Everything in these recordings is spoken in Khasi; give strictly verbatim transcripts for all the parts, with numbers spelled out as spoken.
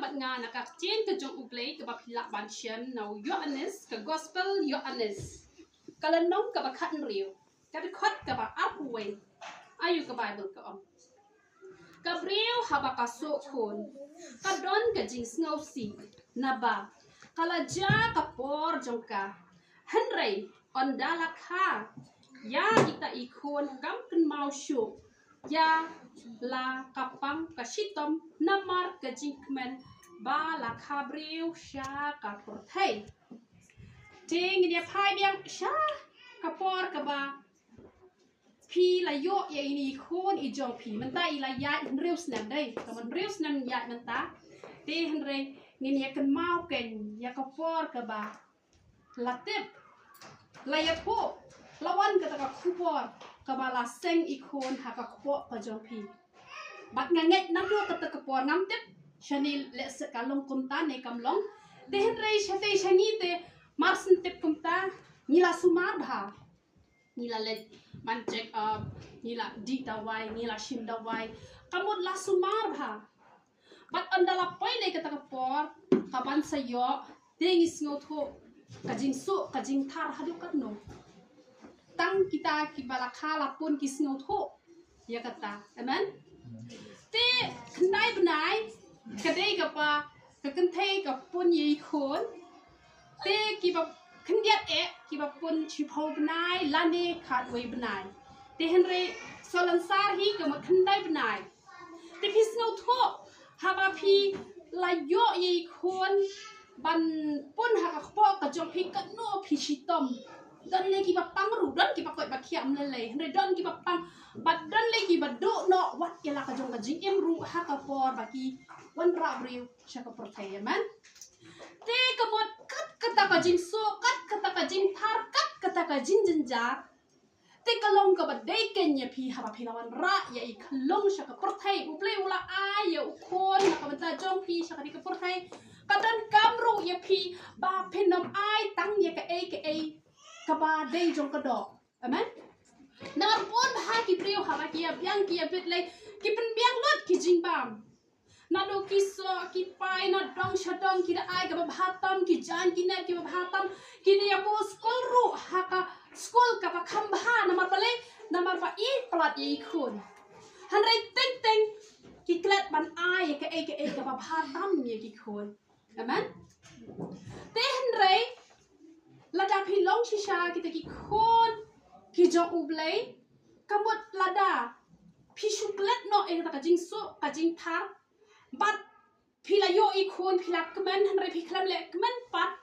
Nga na ka ktien ka jong U Blei kaba phi lah ban shem na u Ïoannis, ka gospel Ïoannis, ka lynnong kaba khathynriew, ka dkhot kaba arphew wei. Ayu ka Baibl ka ong, ka briew haba ka soh khun, ka don ka jingsngewsih, naba ka la jia ka por jong ka. Hynrei ynda la kha ïa kita i khun kam kynmaw shuh ïa la ka pang ka shitom namar ka jingkmen ba la kha briew sha ka pyrthei. Te ngin ïa phai biang sha ka por kaba phi la ïoh ïa ine i khun i jong phi. Mynta i la ïaid hynriew snem dei. Ka hynriew snem ïaid mynta. Te hynrei ngin ïa kynmaw kein ïa ka por kaba la tip, la ïathuh, la wan kata ka khubor kaba la seng i khun ha ka kpoh ka jong phi. Bad nga ngeit naduh kata ka por ngam tip shane lehse ka long kumta ne kam long. Te hynrei shatei sha ngi te mar shen tip kumta ngi la sumar bha. Ngi la leit ban check up, ngi la dih dawai, ngi la shim dawai. Ka mut la sumar bha. Bad ynda la poi lei kata ka por kaban sa ïoh, te ngi sngewthuh ka jingsuh ka jingthar haduh katno. Tang kita kiba la kha la pun ki sngewthuh ïa kata. Amen. Te khyndai bnai ka dei kaba ka kynthei ka pun ïa i khun. Te kiba khyndiat eh kiba pun shiphew bnai lane khatwei bnai. Te hynrei shu lynsar hi ka mut khyndai bnai. Te phi sngewthuh haba phi la ïoh ïa i khun ban pun ha ka kpoh ka jong phi katno phi shitom. Don lei kiba pang ruh, don kiba koit ba khiah ym lei lei. Hynrei don kiba pang bad don lei kiba duh noh wat ïa la ka jong ka jingim ruh ha ka por ba ki wanrah briew sha ka pyrthei. Amen. Te ka mut kat kata ka jingsuh, kat kata ka jingthar, kat kata ka jingjynjar. Te ka long kaba dei kein ïa phi haba phi la wanrah ïa i khyllung sha ka pyrthei. U Blei u la ai ïa u khun na ka bynta jong phi sha kane ka pyrthei. Ka donkam ruh ïa phi ba phin ym ai tang ïa kaei kaei kaba dei jong ka doh. Amen. Namar bun bha ki briew haba ki ïa biang ki ïa bit lei ki pynbiang lut ki jingbam. Naduh ki soh, ki pai, na dong sha dong, ki da ai kaba bha tam, ki jaiñ ki nep kiba bha tam, ki da ïa buh skul ruh ha ka skul kaba kham bha, namar balei, namar ba i palat ïa i khun. Hynrei teng teng ki klet ban ai ïa kaei kaei kaba bha tam ïa ki khun. Amen. Te hynrei lada phi long shisha kita ki khun ki jong U Blei, ka mut lada phi shu klet noh ïa kata ka jingsuh ka jingthar, bad phi la ïoh i khun phi la kmen, hynrei phi khlem leh kmen pat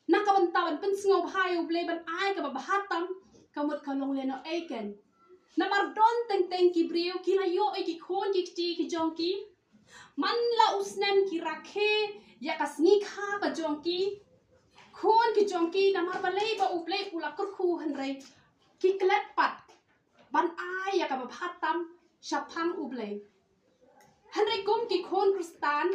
na ka bynta ban pynsngewbha ïa U Blei ban ai kaba bha tam, ka mut ka long lehnohei kein. Namar don teng teng ki briew ki la ïoh ïa ki khun ki kti ki jong ki, man la u snem ki rakhe ïa ka sngi kha ka jong ki khun ki jong ki, namar balei ba U Blei u la kyrkhu, hynrei ki klet pat ban ai ïa kaba bha tam shaphang U Blei. Hynrei kum ki khun Khristan,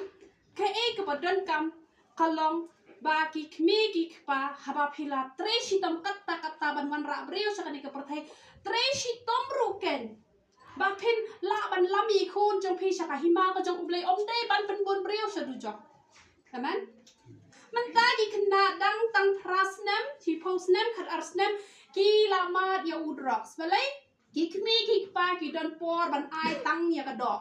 kaei kaba donkam ka long ba ki kmie ki kpa, haba phi la trei shitom katta katta ban wanrah briew sha kane ka pyrthei, trei shitom ruh kein ba phin lah ban lam ïa i khun jong phi sha ka hima ka jong U Blei, ym dei ban pynbun briew sha dujok. Amen. Mynta ki khynnah dang tang phra snem, shiphew snem, khatar snem, ki la mad ïa u drugs. Balei? Ki kmie ki kpa ki don por ban ai tang ïa ka doh.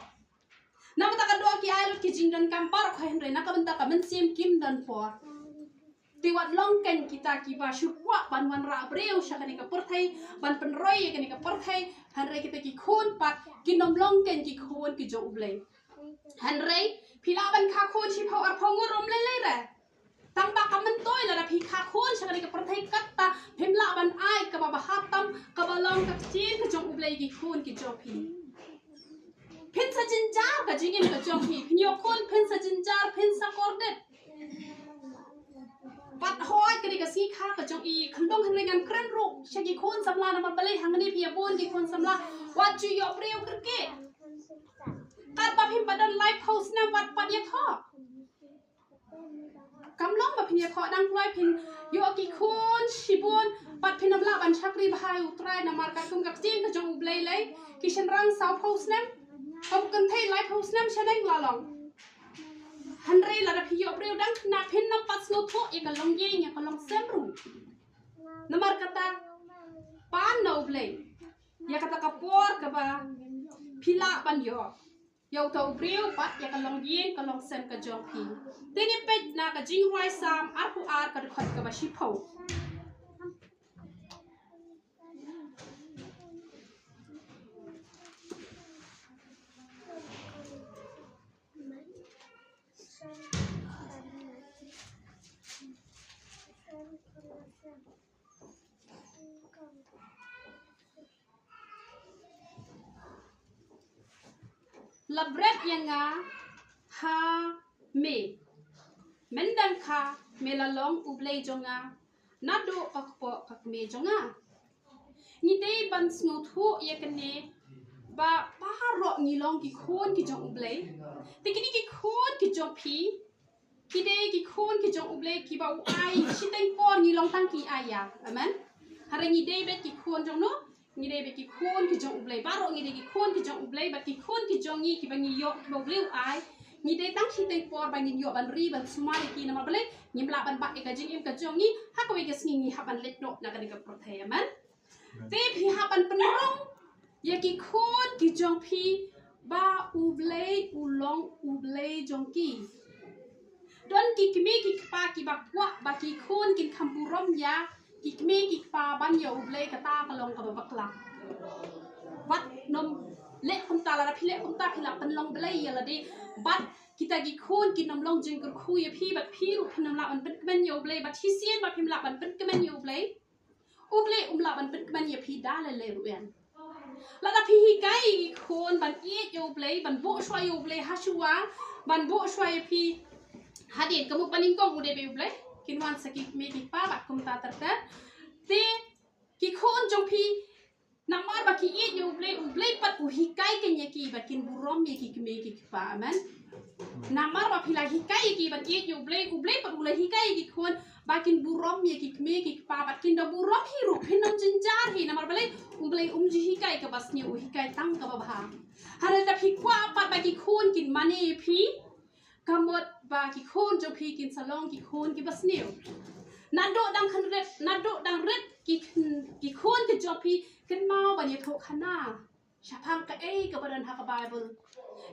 Na kata ka doh ki ai lut ki jingdonkam baroh, hynrei na ka bynta ka mynsiem kim don por. Te wat long kein kita kiba shu kwah ban wanrah briew sha kane ka pyrthei, ban pynroi ïa kane ka pyrthei, hynrei kita ki khun pat kin ym long kein ki khun ki jong U Blei. Hynrei phi lah ban kha khun shiphew arphew ngut ruh ym lei lei re. Tang ba ka myntoi lada phi kha khun sha kane ka pyrthei, kata phim lah ban ai kaba bha tam kaba long ka ktien ka jong U Blei ïa ki khun ki jong phi. Phin sa jynjar ka jingim ka jong phi, phin ïoh khun phin sa jynjar, phin sa kordit. Bad hooid kane ka sngi kha ka jong i khyllung, hynrei ngan kren ruh sha ki khun samla, namar balei hangne phi ïa bun ki khun samla. Wat ju ïoh briew kyrkieh. Katba phim pat don laiphew snem wat pat ïathoh. Kam long ba phin ïathoh, dang kloi phin ïoh ki khun shibun, bad phin ym lah ban shakri bha ïa U Trai, namar katkum ka ktien ka jong U Blei lei, ki shynrang sawphew snem, kum kynthei laiphew snem shaneng la long. Hynrei lada phi ïoh briew dang khynnah, phin ym pat sngewthuh ïa ka longïing, ïa ka longsem ruh. Namar kata, pan na U Blei ïa kata ka por kaba phi lah ban ïoh ïa uta u briew bad ïa ka longïing, ka longsem ka jong phi. Te ngin peit na ka Jingrwai Salm arphew ar, ka dkhot kaba shiphew. La bret ïa nga ha me. Myndang kha me la long U Blei jong nga naduh ka kpoh ka kmie jong nga. Ngi dei ban sngewthuh ïa kane ba baroh ngi long ki khun ki jong U Blei. Te kine ki khun ki jong phi, ki dei ki khun ki jong U Blei kiba u ai, shiteng por ngi long tang ki aiïa. Amen. Hynrei ngi dei beit ki khun jong no, ngi dei beit ki khun ki jong U Blei. Baroh ngi dei ki khun ki jong U Blei, bad ki khun ki jong ngi kiba ngi ïoh, kiba U Blei u ai, ngi dei tang shiteng por ba ngin ïoh ban ri ban sumar ïa ki. Namar balei? Ngim lah ban bat ïa ka jingim ka jong ngi ha kawei ka sngi ngi hap ban leit noh na kane ka pyrthei. Amen. Te phi hap ban pynrung ïa ki khun ki jong phi ba U Blei u long U Blei jong ki. Don ki kmie ki kpa kiba kwah ba ki khun kin kham burom ïa ki kmie ki kpa ban ïa U Blei, kata ka long kaba bakla. Wat nym leh kumta. Lada phi leh kumta phi la pynlong blei ïa lade. Bad kita ki khun kin nym long jingkyrkhu ïa phi, bad phi ruh phin nym lah ban pynkmen ïa U Blei, bad shisien ba phim lah ban pynkmen ïa U Blei, U Blei um lah ban pynkmen ïa phi da lei lei ruh em. Lada phi hikai ïa ki khun ban ïeit ïa U Blei, ban buh shuwa ïa U Blei ha shuwa, ban buh shuwa ïa phi hadien ka mut ba nyngkong u dei beit U Blei, kin wan sa ki kmie ki kpa bad kumta ter ter. Te ki khun jong phi, namar ba ki ïeit ïa U Blei, U Blei pat u hikai kein ïa ki ba kin burom ïa ki kmie ki kpa. Amen. Namar ba phi la hikai ïa ki ban ïeit ïa U Blei, U Blei pat u la hikai ïa ki khun ba kin burom ïa ki kmie ki kpa, bad kin da burom hi ruh, phin ym jynjar hi. Namar balei? U Blei um ju hikai kaba sniew, u hikai tang kaba bha. Hynrei lada phi kwah pat ba ki khun kin mane ïa phi, ka mut ba ki khun jong phi kin sa long ki khun kiba sniew. Naduh dang khynrit, naduh dang rit ki khn-, ki khun ki jong phi, kynmaw ban ïathuh khana shaphang kaei kaba don ha ka Baibl.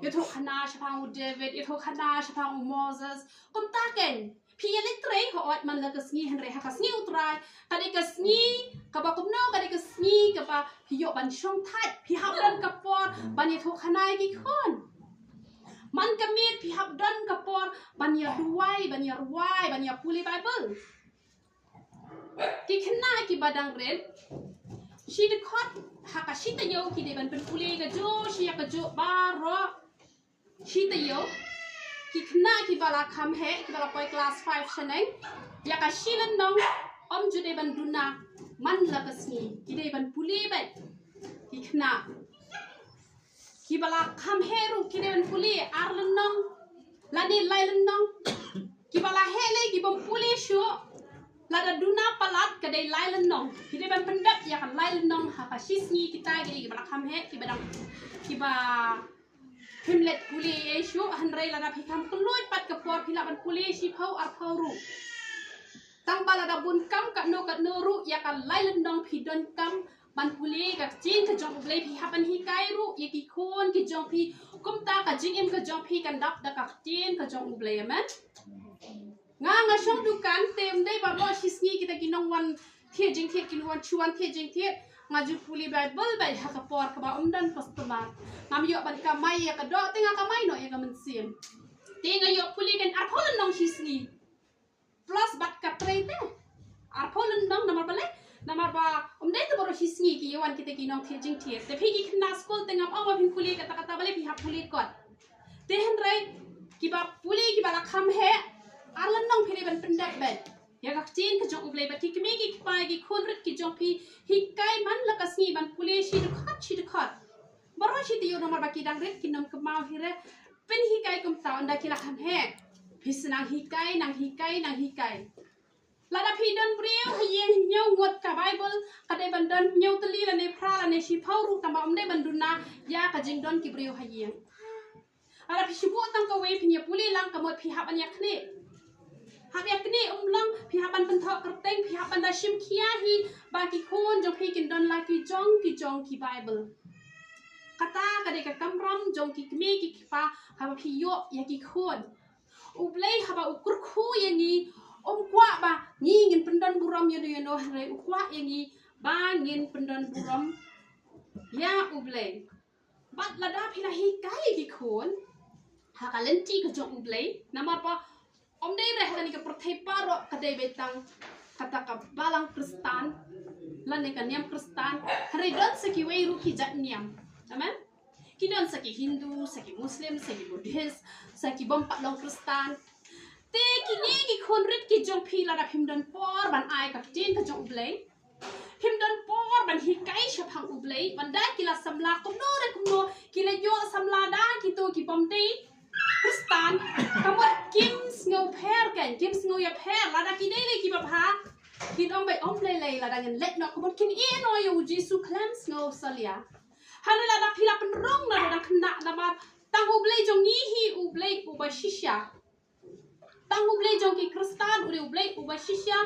Ïathuh khana shaphang u David, ïathuh khana shaphang u Moses. Kumta kein. Phi ïaleit trei, hooid, man la ka sngi, hynrei ha ka sngi U Trai, ka dei ka sngi kaba kumno? Ka dei ka sngi kaba phi ïoh ban shongthait. Phi hap don ka por ban ïathuh khana ïa ki khun. Man ka miet phi hap don ka por ban ïaduwai, ban ïarwai, ban ïapule Baibl. Ki khynnah kiba dang rit, shi dkhot ha ka shi taïew ki dei ban pynpule kajuh shi ïa kajuh baroh. Shi taïew, ki khynnah kiba la kham heh, kiba la poi klas five shaneng, ïa ka shi lynnong ym ju dei ban duna man la ka sngi, ki dei ban pule beit. Ki khynnah kiba la kham heh ruh ki dei ban pule ar lynnong lane lai lynnong. Kiba la heh lei ki bym pule shuh, lada duna palat ka dei lai lynnong. Ki dei ban pyndep ïa ka lai lynnong ha ka shi sngi. Kita ki dei kiba la kham heh, kiba dang, kiba phim leit pule ei shuh, hynrei lada phi kham kylluid pat ka por phi lah ban pule shiphew arphew ruh. Tang ba lada bun kam katno katno ruh, ïa ka lai lynnong phi donkam ban pule ka ktien ka jong U Blei. Phi hap ban hikai ruh ïa ki khun ki jong phi, kumta ka jingim ka jong phi kan dap da ka ktien ka jong U Blei. Amen. Nga, nga shong dukan, te ym dei baroh shi sngi kita ki nongwan thied jingthied kin wan shu wan thied jingthied. Nga ju pule Baibl beit ha ka por kaba ym don customer. Ngam ïoh ban kamai ïa ka doh, te nga kamai noh ïa ka mynsiem. Te nga ïoh pule kan arphew lynnong shi sngi. Plus bad ka trei te arphew lynnong. Namar balei? Namar ba ym dei te baroh shi sngi ki ïa wan kita ki nongthied jingthied. Te phi ki khynnah skul, te ngam ong ba phin pule katta katta, balei? Phi hap pule kot. Te hynrei kiba pule, kiba la kham heh, ar lynnong phi dei ban pyndep beit ïa ka ktien ka jong U Blei. Bad ki kmie ki kpa, ki khun rit ki jong phi, hikai man la ka sngi ban pule shi dkhot shi dkhot. Baroh shi taïew, namar ba ki dang rit, kin ym kynmaw hi re. Pynhikai kumta ynda ki la kham heh. Phi sa nang hikai, nang hikai, nang hikai. Lada phi don briew ha ïing, hynñiew ngut ka Baibl, ka dei ban don hynñiew tylli lane phra lane shiphew ruh, tang ba ym dei ban duna ïa ka jingdon ki briew ha ïing. Lada phi shu buh tang kawei, phin ïa pule lang ka Phi hap ban ïa knieh. Hap ïa knieh, um long phi hap ban pynthoh kyrteng, phi hap ban da shim khia hi ba ki khun jong phi kin don la ki jong ki jong ki Bible. Kata ka dei ka kamram jong ki kmie ki kpa haba phi ïoh ïa ki khun. U Blei haba u kyrkhu ïa ngi, um kwah ba ngi ngin pyndon burom ïa no ïa no, hynrei u kwah ïa ngi ba ngin pyndon burom ïa U Blei. Bad lada phi la hikai ïa ki khun ha ka lynti ka jong U Blei, namar ba ym dei re ha kane ka pyrthei baroh ka dei beit tang kata ka balang Khristan lane ka niam Khristan, hynrei don sa kiwei ruh ki jait niam. Amen. Ki don sa ki Hindu, sa ki Muslim, sa ki Buddhist, sa ki bym pat long Khristan. Te kine ki khun rit ki jong phi, lada phim don por ban ai ka ktien ka jong U Blei, phim don por ban hikai shaphang U Blei, ban da ki la samla kumno re kumno, ki la ïoh samla da kito ki bym dei Khristan, ka mut kim sngew pher, kan kim sngew ïapher. Lada ki dei lei kiba bha, kin ong beit, ym lei lei, lada ngin leit noh ka mut kin ïeh noh ïa U Jisu khlem sngew salia. Hynrei lada phi la pynrung na, lada khynnah, namar tang U Blei jong ngi hi U Blei uba shisha. Tang U Blei jong ki Khristan u dei U Blei uba shisha,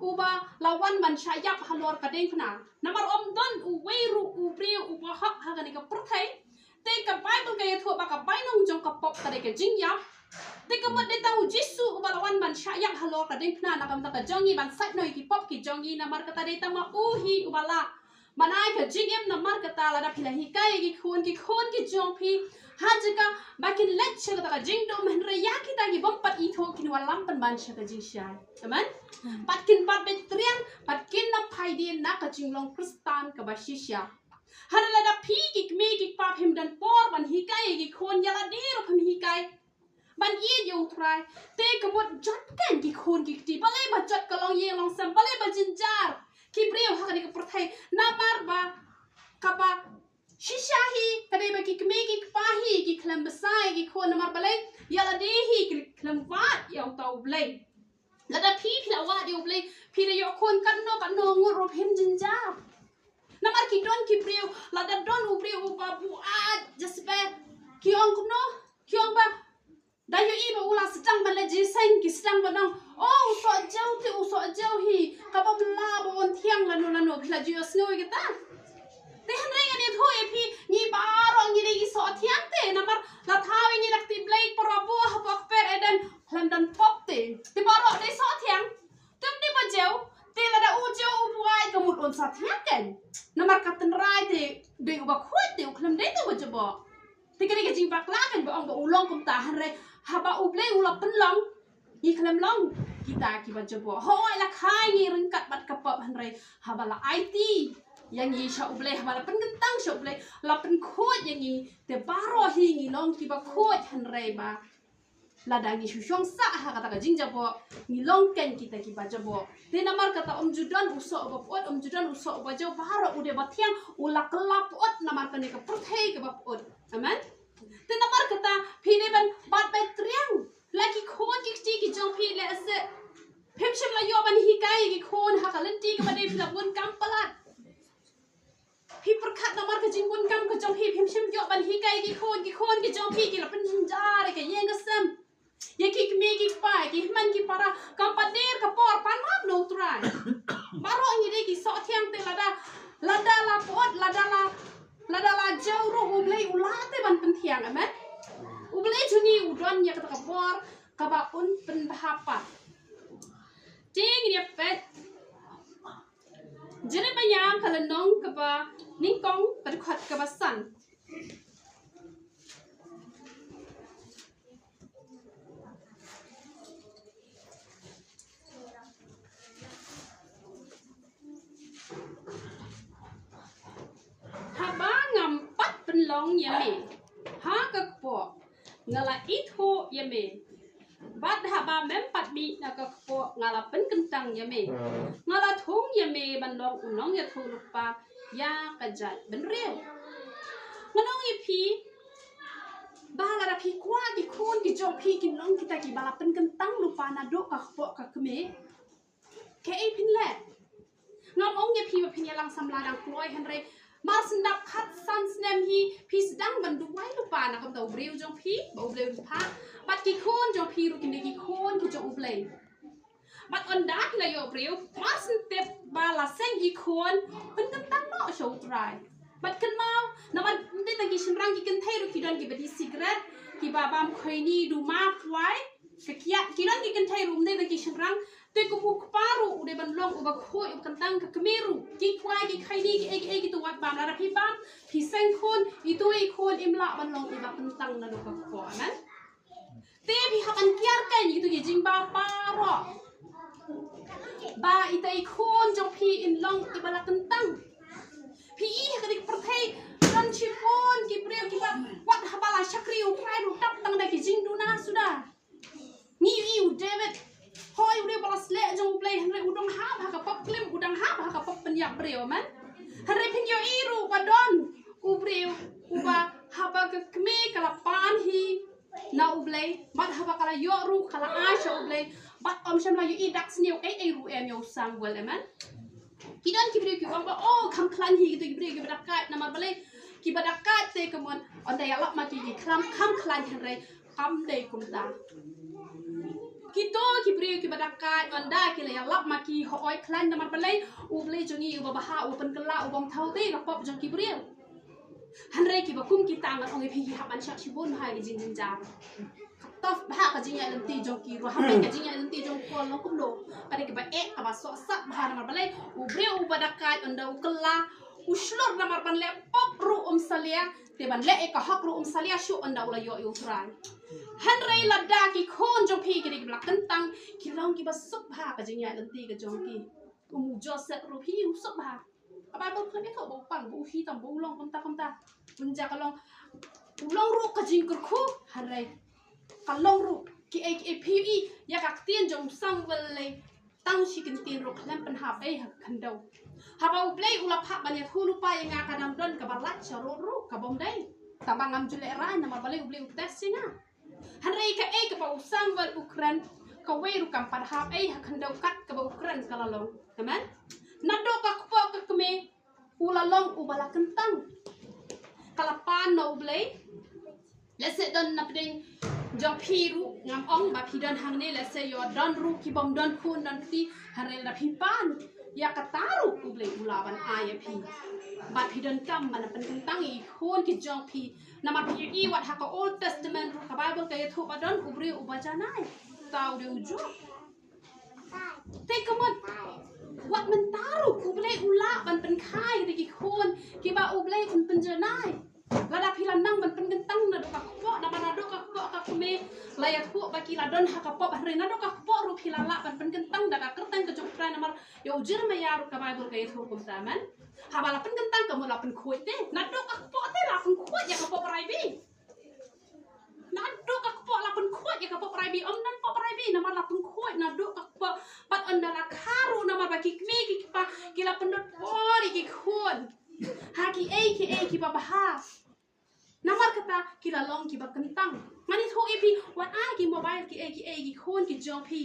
uba la wan ban shah ïap halor ka diengphna. Namar ym don uwei ruh u briew uba hok ha kane ka pyrthei. Te ka Bible ka ïathuh ba ka bainong jong ka pop ka dei ka jingïap. Te ka mut dei tang U Jisu uba la wan ban shah ïap halor ka diengphna na ka bynta ka jong ngi, ban sait noh ïa ki pop ki jong ngi. Namar kata dei tang ma u hi uba lah ban ai ka jingim. Namar kata lada phi la hikai ïa ki khun, ki khun ki jong phi, ha jaka ba kin leit sha kata ka jingdum, hynrei ïa kita ki bym pat ithuh kin wallam pynban sha ka jingshai. Amen. Pat kin bat beit triang, pat kin nang phai dien na ka jinglong Khristan kaba shisha. Hynrei lada phi ki kmie ki kpa phim don por ban hikai ïa ki khun, ïa lade ruh phim hikai ban ïeit ïa U Trai, te ka mut jot kan ki khun ki kti. Balei ba jot ka longïing longsem, balei ba jynjar ki briew ha kane ka pyrthei? Namar ba kaba shisha hi ka dei ba ki kmie ki kpa hi ki khlem bsa ïa ki khun. Namar balei? Ïa lade hi ki khlem wad ïa uta U Blei. Lada phi, phi la wad ïa U Blei, phi da ïoh khun katno katno ngut ruh phim jynjar. Namar ki don ki briew, lada don u briew uba buaid Jezebel, ki ong kumno? Ki ong ba da ïohi ba u la sdang ban leit jingïaseng, ki sdang ban ong, "Oh, u soh jew te, u soh jew hi, ka bym lah ba un thiang lano lano." Phi la ju ïohsngew ïa kata? Te hynrei ngan ïathuh ïa phi, ngi baroh ngi dei ki soh thiang te, namar la thaw ïa ngi da ka kti Blei para bor hapoh ka kper Eden, khlem don pop te. Te baroh dei soh thiang. Te ym dei ba jew, te lada u jew u buaid ka mut un sa thiang kan. Namar ka tynrai te dei uba khuid te, u khlem dei te uba jaboh. Te ka dei ka jingbakla kan ba ong ba u long kumta, hynrei haba U Blei u la pynlong, ngi khlem long kita kiba jaboh. Hooid, la kha ïa ngi ryngkat bad ka pop, hynrei haba la aiti ïa ngi sha U Blei, haba la pynkyntang sha U Blei, la pynkhuid ïa ngi, te baroh hi ngi long kiba khuid, hynrei ba lada ngi shu shong sah ha kata ka jingjaboh, ngi long kan kita kiba jaboh. Te namar kata ym ju don u soh uba pyut, ym ju don u soh uba jew, baroh u dei ba thiang, u la kylla pyut namar kane ka pyrthei kaba pyut. Amen. Te namar kata phi dei ban bat beit triang. La ki khun ki kti ki jong phi lehse phim shym la ïoh ban hikai ki khun ha ka lynti kaba dei, phi la bun kam palat. Phi pyrkhat namar ka jingkun kam ka jong phi, phim shym ïoh ban hikai ki khun, ki khun ki jong phi ki la pynjynjar ïa ka ïing ka sem, ïa ki kmie ki kpa, ïa ki hynmen ki para. Kam pat der ka por pan map na U Trai. Baroh ngi dei ki soh thiang te, lada, lada la pyut, lada la, lada la jew ruh U Blei u lah te ban pynthiang. Amen. U Blei jong ngi u don ïa kata ka bor kaba un pynbha pat. Te ngin ïa peit Jeremiah ka lynnong kaba nyngkong, ka dkhot kaba san. Haba ngam pat pynlong ïa me ha ka kpoh, nga la ithuh ïa me. Bad haba mem pat mih na ka kpoh, nga la pynkyntang ïa me. Nga la thung ïa me ban long u nongïathuhlypa ïa ka jaitbynriew. Ngan ong ïa phi ba lada phi kwah ki khun ki jong phi kin long kita kiba la pynkyntang lypa naduh ka kpoh ka kmie, kaei phin leh? Ngam ong ïa phi ba phin ïalang samla dang kloi, hynrei Mar shen dap khatsan snem hi phi sdang ban duwai lypa na ka bynta u briew jong phi ba U Blei un phah. Bad ki khun jong phi ruh kin dei ki khun ki jong U Blei. Bad ynda ki la ïoh briew, mar shen tip ba la seng i khun, pynkyntang noh sha U Trai. Bad kynmaw, namar ym dei tang ki shynrang ki kynthei ruh ki don kiba die sikret, kiba bam khoini, duma, kwai, ka kiad, ki don ki kynthei ruh ym dei tang ki shynrang, te kum u kpa ruh u dei ban long uba khuid, uba kyntang, ka kmie ruh, ki kwai, ki khoini, kiei kiei kitu wat bam, lada phi bam, phi seng khun, itu i khun im lah ban long iba kyntang naduh ka kpoh, amen. Te phi hap ban kiar keiñ ïa kitu ki jingbaw baroh. Ba ita i khun jong phi in long iba la kyntang. Phi i ha kane ka pyrthei don shibun ki briew kiba wat haba la shakri U Trai ruh dap tang da ki jingduna suda. Ngi i u David. Hooid u dei u ba la sleh jong U Blei hynrei u dang hap ha ka pop klim, u dang hap ha ka pop pynïap briew, amen. Hynrei phin ïohi ruh ba don u briew uba haba ka kmie ka la pan hi na U Blei, bad haba ka la ïoh ruh ka la ai sha U Blei, bad ym shym la ïohi dak sniew ei ei ruh em ïa u Samuel, amen. Ki don ki briew ki ong ba, oh, kham khlaiñ hi kitu ki briew kiba dakaid, namar balei kiba dakaid te ka mon, ynda ïalap ma ki ki kham, kham khlaiñ hynrei kam dei kumta. Kito ki briew kiba dakaid ynda ki la ïalap ma ki hooid khlaiñ, namar balei U Blei jong ngi uba bha, uba pynkylla, uba ym thaw te ka pop jong ki briew. Hynrei kiba kum kita ngan ong ïa phi ki hap ban shah shibun bha ki jingjynjar. Ka tough bha ka jingïaid lynti jong ki ruh, hynrei ka jingïaid lynti jong u Paul long kumno. Ka dei kaba eh, kaba sohsat bha, namar balei u briew uba dakaid ynda u kylla, u shlur namar ban leh pop ruh um salia, te ban leh ïa ka hok ruh um salia shuh ynda u la ïoh ïa U Trai. Hynrei lada ki khun jong phi ki dei kiba la kyntang, ki long kiba suk bha ka jingïaid lynti ka jong ki. Kum u Joseph ruh phi u suk bha. Ka Baibl ka ong ba u pang, ba u hi tam, ba u long kumta kumta. Kumta ka long, u long ruh ka jingkyrkhu, hynrei ka long ruh kiei kiei, phi i ïa ka ktien jong u Samuel lei tang shi kyntien ruh khlem pynhap ei ha ka khyndew. Haba U Blei u la phah ban ïathuh lypa ïa nga, ka dang don kaba lait sha rud ruh, ka bym dei. Tangba ngam ju lehrain namar balei U Blei u test ïa nga. Hynrei kaei kaba u Samuel u kren, kawei ruh kam pat hap ei ha khyndew kat kaba u kren ka la long. Amen. Naduh ka kpoh ka kmie u la long uba la kyntang. Ka la pan na U Blei. Lehse don na pdeng jong phi ruh, ngam ong ba phi don hangne, lehse ïoh don ruh ki bym don khun don kti, hynrei lada phi pan ïa kata ruh U Blei u lah ban ai ïa phi. Bad phi donkam ban pynkyntang ïa ki khun ki jong phi. Namar phi i wat ha ka Old Testament ruh ka Baibl ka ïathuh ba don u briew uba janai. Uta u dei u Job. Te ka mut wat mynta ruh U Blei u lah ban pynkha ïa ki khun kiba U Blei un pynjanai. Lada phi la nang ban pynkyntang naduh ka kpoh, namar naduh ka kpoh ka kmie la ïathuh ba ki la don ha ka pop, hynrei naduh ka kpoh ruh phi la lah ban pynkyntang da ka kyrteng ka jong U Trai, namar ïa u Jeremaïah ruh ka Baibl ka ïathuh kumta, amen. Haba la pynkyntang ka mut la pynkhuid te, naduh ka kpoh te la pynkhuid ïa ka pop raibi. Naduh ka kpoh la pynkhuid ïa ka pop raibi, ym don pop raibi, namar la pynkhuid naduh ka kpoh. Bad ynda la kha ruh namar ba ki kmie ki kpa ki la pyndot por ïa ki khun ha kiei kiei kiba bha. Namar kata ki la long kiba kyntang. Ngan ïathuh ïa phi, wat ai ki mobile kiei kiei ki khun ki jong phi.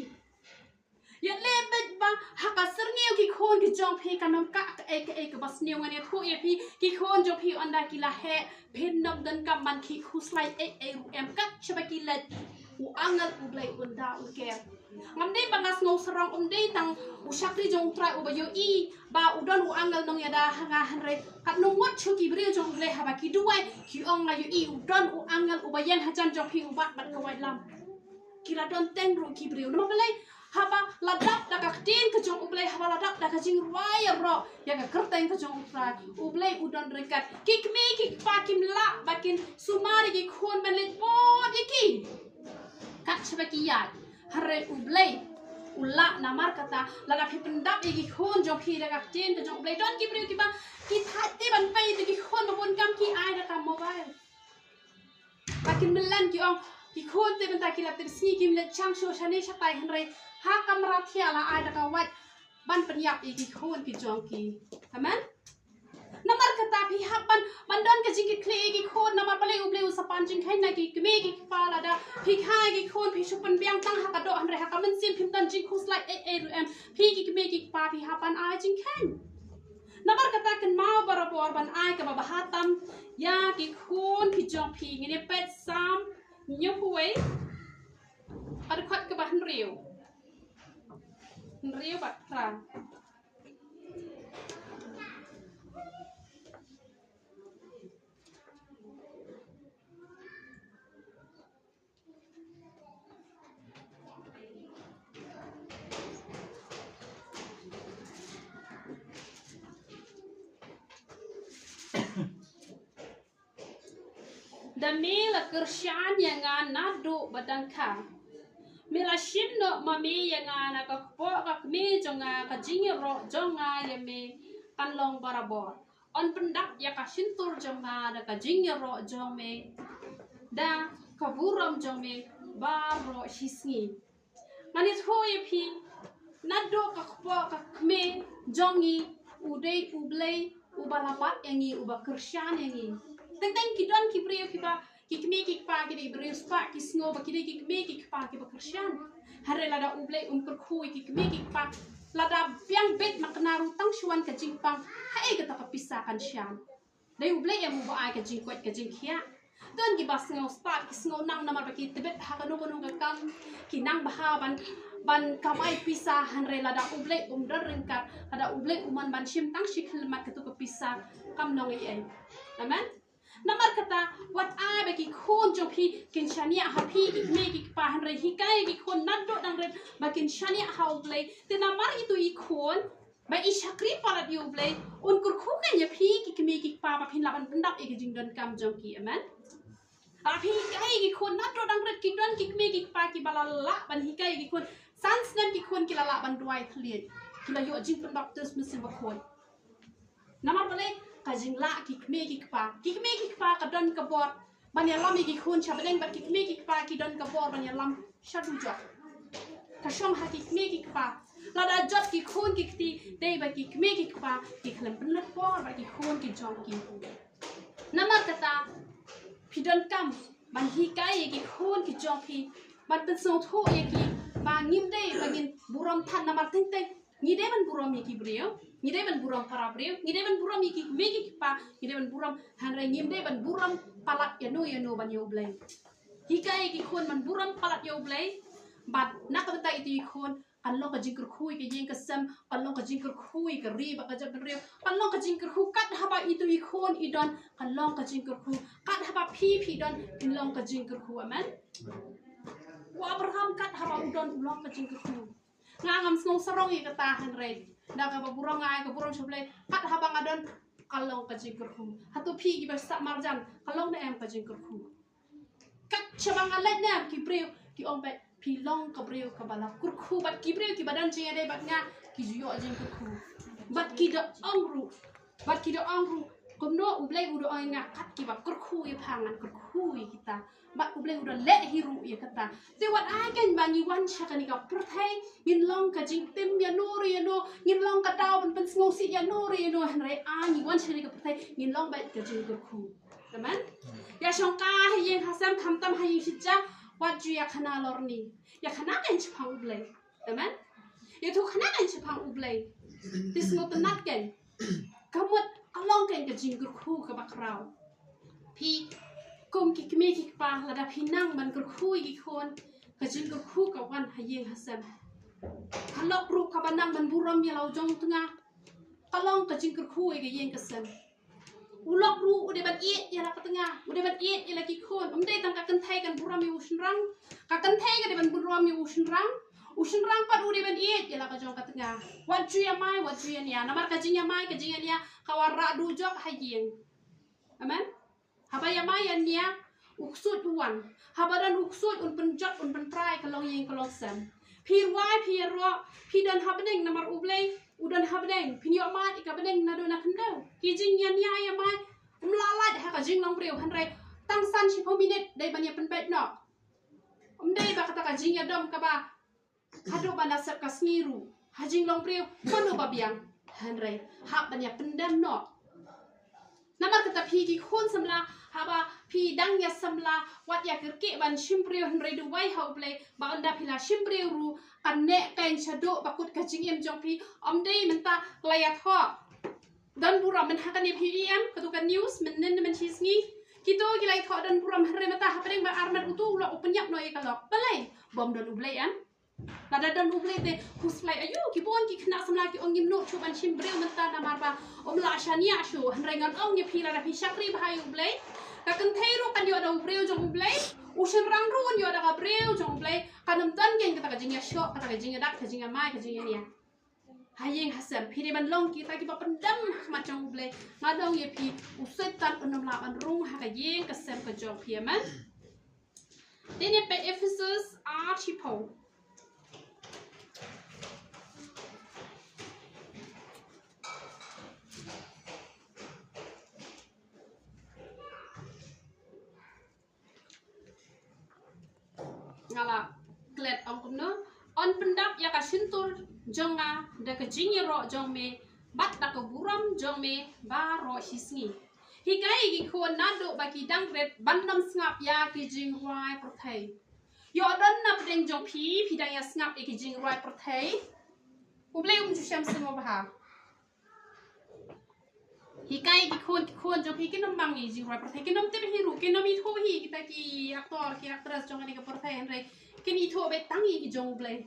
Ïa leh beit ba ha ka syrngiew ki khun ki jong phi kan ym kah kaei kaei kaba sniew. Ngan ïathuh ïa phi, ki khun jong phi ynda ki la heh, phin ym donkam ban khih khuslai ei ei ruh em, kat shaba ki leit u angel U Blei un da un ker. Ngam dei ba nga sngew sarong, ym dei tang u shakri jong U Trai uba ïohi ba u don u angel nongïada ha nga, hynrei katno ngut shuh ki briew jong U Blei haba ki duwai ki ong, nga ïohi u don u angel uba ïeng hajan jong phi u bat bad ka waitlam. Ki la don teng ruh ki briew. Namar balei? Haba la dap da ka ktien ka jong U Blei, haba la dap da ka jingrwai ïaroh ïa ka kyrteng ka jong U Trai, U Blei u don ryngkat. Ki kmie ki kpa kim lah ba kin sumar ïa ki khun ban leit bud ïa ki kat shaba ki ïaid. Hynrei U Blei u lah. Namar kata lada phi pyndap ïa ki khun jong phi da ka ktien ka jong U Blei, don ki briew kiba ki thait te ban peit ïa ki khun ba bun kam, ki ai da ka mobile. Ba kin mlien ki ong, ki khun te mynta ki la tip sngi kim leit shang shuh shane shatai, hynrei ha kamra thiah la ai da ka wait ban pynïap ïa ki khun ki jong ki. Amen. Namar kata phi hap ban, ban don ka jingkitkhlieh ïa ki khun, namar balei U Blei u sa pan jingkheiñ na ki kmie ki kpa. Lada phi kha ïa ki khun, phi shu pynbiang tang ha ka doh, hynrei ha ka mynsiem phim don jingkhuslai ei ei ruh em. Phi ki kmie ki kpa phi hap ban ai jingkheiñ. Namar kata kynmaw barabor ban ai kaba bha tam ïa ki khun ki jong phi. Ngin ïa peit Salm hynñiewphew wei, ka dkhot kaba hynriew. Hynriew bad phra. Da me la kyrshan ïa nga naduh ba dang kha. Me la shim noh ma me ïa nga na ka kpoh ka kmie jong nga, ka jingïaroh jong nga ïa me kan long barabor. Yn pyndap ïa ka shyntur jong nga da ka jingïaroh jong me da ka burom jong me baroh shi sngi. Ngan ïathuh ïa phi, naduh ka kpoh ka kmie jong ngi, u dei U Blei uba la bat ïa ngi, uba kyrshan ïa ngi. Teng teng ki don ki briew kiba, ki kmie ki kpa ki dei briew spah, ki sngew ba ki dei ki kmie ki kpa kiba kyrshan. Hynrei lada U Blei um kyrkhu ïa ki kmie ki kpa, lada biang beit makna ruh tang shu wan ka jingpang, haei kata ka pisa kan shan? Dei U Blei em uba ai ka jingkoit ka jingkhiah. Don kiba sngew stad, ki sngew nang namar ba ki tbit ha kano kano ka kam, ki nang bha ban, ban kamai pisa, hynrei lada U Blei um don ryngkat, lada U Blei um mon ban shim tang shi khyllipmat katu ka pisa, kam long ei ei. Amen. Namar kata, wat ai ba ki khun jong phi kin shaniah ha phi ki kmie ki kpa, hynrei hikai ki khun naduh dang rit ba kin shaniah ha U Blei. Te namar itu i khun ba i shakri palat ïa U Blei, un kyrkhu kein ïa phi ki kmie ki kpa ba phin lah ban pyndap ïa ki jingdonkam jong ki. Amen. Ba phi hikai ki khun naduh dang rit, ki don ki kmie ki kpa kiba la lah ban hikai ki khun. San snem ki khun ki la lah ban duwai thylliej, ki la ïoh jingpynbaptis Mynsiem Bakhuid. Namar balei? Ka jinglah ki kmie ki kpa. Ki kmie ki kpa ka don ka bor ban ïalam ïa ki khun sha bneng, bad ki kmie ki kpa ki don ka bor ban ïalam sha dujok. Ka shong ha ki kmie ki kpa. Lada jot ki khun ki kti, dei ba ki kmie ki kpa ki khlem pynlut por bad ki khun ki jong ki. Namar kata, phi donkam ban hikai ïa ki khun ki jong phi, ban pynsngewthuh ïa ki ba ngim dei ba ngin burom than namar teng teng. Ngi dei ban burom ïa ki briew, ngi dei ban burom para briew, ngi dei ban burom ïa ki kmie ki kpa, ngi dei ban burom, hynrei ngim dei ban burom palat ïano ïano ban ïa U Blei. Hikai ïa ki khun ban burom palat ïa U Blei, bad na ka bynta itu i khun, kan long ka jingkyrkhu ïa ka ïing ka sem, kan long ka jingkyrkhu ïa ka ri bad ka jaitbynriew, kan long ka jingkyrkhu kat haba itu i khun i don, kan long ka jingkyrkhu kat haba phi phi don, kan long ka jingkyrkhu. Amen. U Abraham kat haba u don u long ka jingkyrkhu. Nga ngam sngew sarong ïa kata, hynrei da kaba burom nga ai ka burom sha U Blei, kat haba nga don, ka long ka jingkyrkhu. Hato phi kiba sah marjan, ka long ne em ka jingkyrkhu? Kat shaba nga leit ne em, ki briew ki ong ba phi long ka briew kaba la kyrkhu, bad ki briew kiba don jingïadei bad nga ki ju ïoh jingkyrkhu. Bad ki da ong ruh, bad ki da ong ruh, kumno U Blei u da ong ïa nga, kat kiba kyrkhu ïa pha ngan kyrkhu ïa kita. Bad U Blei u da leh hi ruh ïa kata. Te wat ai kein ba ngi wan sha kane ka pyrthei ngin long ka jingtim ïano re ïano, ngin long ka daw ban pynsngewsih ïano re ïano, hynrei ai ngi wan sha kane ka pyrthei ngin long beit ka jingkyrkhu. Amen. Ïa shongkai ha ïing ha sem, khamtam ha ïing shisha, wat ju ïa khana lorni. Ïa khana kein shaphang U Blei. Amen. Ïathuh khana kein shaphang U Blei. Te sngewtynnat kein. Ka mut ka long kein ka jingkyrkhu kaba khraw. Phi kum ki kmie ki kpa, lada phi nang ban kyrkhu ïa ki khun, ka jingkyrkhu ka wan ha ïing ha sem. Ka lok ruh kaba nang ban burom ïa la u jong tnga, ka long ka jingkyrkhu ïa ka ïing ka sem. U lok ruh u dei ban ïeit ïa la ka tnga, u dei ban ïeit ïa la ki khun. Ym dei tang ka kynthei kan burom ïa u shynrang. Ka kynthei ka dei ban burom ïa u shynrang. U shynrang pat u dei ban ïeit ïa la ka jong ka tnga. Wat ju ïamai, wat ju ïania. Namar ka jingïamai, ka jingïania ka wanrah dujok ha ïing. Amen. Haba ïamai ïania, u ksuid u wan. Haba don u ksuid, un pynjot, un pyntrai ka longïing ka longsem. Phi rwai, phi ïaroh, phi don ha bneng namar U Blei u don ha bneng. Phin ïoh mad ïa ka bneng naduh na khyndew. Ki jingïania ïamai ym lah lait ha ka jinglong briew, hynrei tang san shiphew minit dei ban ïa pynbeit noh. Ym dei ba kata ka jingïadom kaba haduh ban da sep ka sngi ruh ha jinglong briew, mano ba biang, hynrei hap ban ïa pyndem noh. Namar kata phi ki khun samla, haba phi dang ïa samla, wat ïa kyrkieh ban shim briew, hynrei duwai ha U Blei ba ynda phi la shim briew ruh kan neh kein shaduh ba kut ka jingim jong phi. Ym dei mynta la ïathoh. Don burom mynta ha kane phi ïohi em, kato ka news mynnin mynshisngi. Kito ki la ïathoh don burom hynrei mynta hapdeng ba armet uto u la u pynïap noh ïa ka lok. Balei? Bym don U Blei em. Lada don U Blei te khuslai aïu, ki bun ki khynnah samla ki ong ngim nud shuh ban shim briew mynta namar ba ym lah shaniah shuh. Hynrei ngan ong ïa phi lada phi shakri bha ïa U Blei, ka kynthei ruh kan ïoh da u briew jong U Blei, u shynrang ruh un ïoh da ka briew jong U Blei. Kan ym don kein kata ka jingïashoh, kata ka jingïadak, ka jingïamai, ka jingïania. Ha ïing ha sem phi dei ban long kita kiba pyndem ha khmat jong U Blei. Ngan ong ïa phi, u Soitan un ym lah ban rung ha ka ïing ka sem ka jong phi, amen. Te ngi peit Ephesus arphew. Nga la klet ong kumno. Un pyndap ïa ka shyntur jong nga da ka jingïaroh jong me, bad da ka burom jong me baroh shi sngi. Hikai ïa ki khun naduh ba ki dang rit ban ym sngap ïa ki jingrwai pyrthei. Ïoh don na pdeng jong phi, phi dang ïa sngap ïa ki jingrwai pyrthei. U Blei um ju shem sngewbha. Hikai ki khun, ki khun jong phi kin ym mang ïa jingrwai pyrthei, kin ym tip hi ruh, kin ym ithuh hi kita ki actor, ki actress jong kane ka pyrthei, hynrei kin ithuh beit tang ïa ki jong U Blei.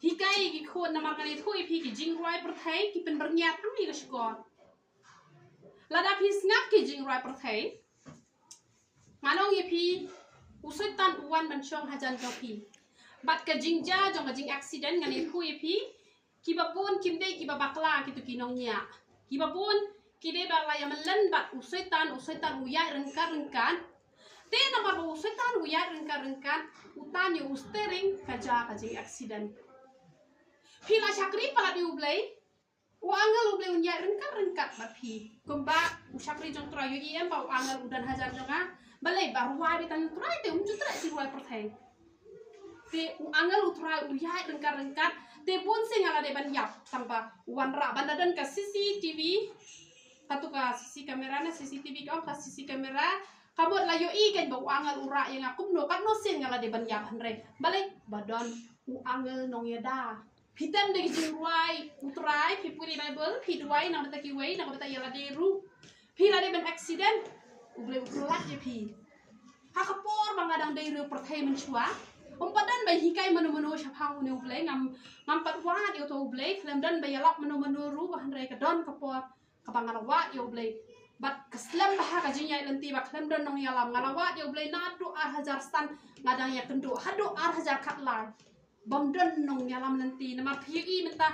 Hikai ki khun namar ngan ithuh ïa phi ki jingrwai pyrthei ki pynbyrngia tang ïa ka shkor. Lada phi sngap ki jingrwai pyrthei, ngan ong ïa phi, u Soitan u wan ban shong hajan jong phi. Bad ka jingjia jong ka jing accident ngan ïathuh ïa phi, kiba bun kim dei kiba bakla kito ki nongñiah. Kiba bun ki dei ba la ïa mlien bad u Soitan, u Soitan u ïaid ryngkat ryngkat. Te namar ba u Soitan u ïaid ryngkat ryngkat, u tan ïa u steering ka jia ka jing accident. Phi la shakri palat ïa U Blei, u angel U Blei un ïaid ryngkat ryngkat bad phi. Kumba u shakri jong Trai, ïohi em ba u angel u don hajan jong nga. Balei? Ba rwai beit tang Trai te um ju treh jingrwai pyrthei. Te u angel u Trai u ïaid ryngkat ryngkat. Te bun sien nga la dei ban ïap tang ba u wanrah ban da don ka C C T V. Kato ka C C camera na C C T V ka ong ka C C camera. Ka mut la ïohi kein ba u angel u rah ïa nga kumno, katno sien nga la dei ban ïap hynrei. Balei? Ba don u angel nongïada. Phi tem da ki jingrwai u Trai, phi pule Baibl, phi duwai na ka bynta kiwei, na ka bynta ïa lade ruh. Phi la dei ban accident, U Blei u pyllait ïa phi. Ha ka por ba nga dang dei riewpyrthei mynshuwa, ym pat don ba hikai mano mano shaphang une U Blei, ngam, ngam pat wad ïa uto U Blei, khlem don ba ïalap mano mano ruh, ba hynrei ka don ka por kaba nga la wad ïa U Blei. Bad ka slem bha ka jingïaid lynti ba khlem don nongïalam, nga la wad ïa U Blei naduh ar hajar san nga dang ïakynduh haduh ar hajar khatlai. Bym don nongïalam lynti namar phi ïohi mynta,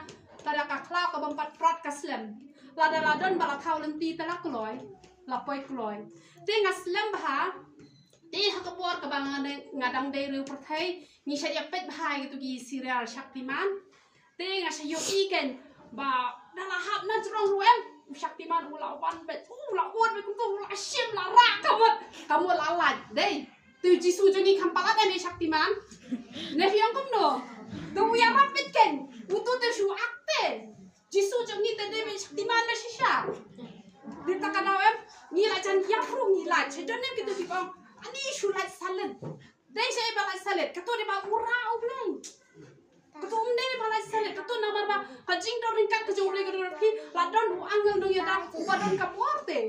lada ka khlaw ka bym pat prat ka slem. Lada la don ba la thaw lynti te la kloi, la poi kloi. Te nga slem bha, te ha ka por kaba nga dang, nga dang dei riewpyrthei, ngi shait ïa peit bha ïa kito ki serial Shaktiman. Te nga shait ïohi kein ba da la hap na jrong ruh em, u Shaktiman u la wan beit, u la wan beit kumto, u la shim la rah, ka mut, ka mut la lait. Dei. Te u Jisu jong ngi kham palat em, eh Shaktiman. Ne phi ong kumno? Te u ïarap beit kein. Uto te shu acting. Jisu jong ngi te dei beit Shaktiman ba shisha. Te ta ka daw em, ngi la jan ïap ruh ngi lait. Sha jon em kito ki ong, ani shu lait salit. Dei sha ba lait salit. Kato dei ba u rah U Blei. Kato um dei ba lait salit. Kato namar ba ka jingdon ryngkat ka jong U Blei ka don bad phi, la don u angel nongïada uba don ka por te.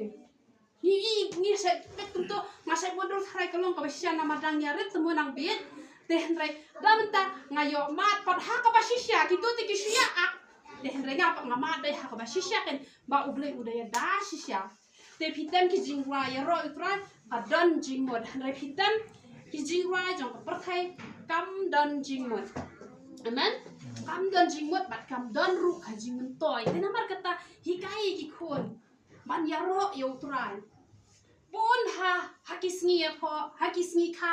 Ngi, ngi, ngi shait peit kumto, nga shait wonder tharai ka long kaba shisha namar dang ïarit te mo nang bieit. Te hynrei da mynta nga ïoh mad pat ha kaba shisha, kito te ki shu ïa ak. Te hynrei nga pat nga mad beit ha kaba shisha kein ba U Blei u da ïada shisha. Te phi tem ki jingrwai ïaroh ïa U Trai ka don jingmut, hynrei phi tem ki jingrwai jong ka pyrthei kam don jingmut. Amen. Kam don jingmut bad kam don ruh ka jingmyntoi. Te namar kata hikai ïa ki khun ban ïaroh ïa U Trai. Bun ha, ha ki sngi ïa pho, ha ki sngi kha,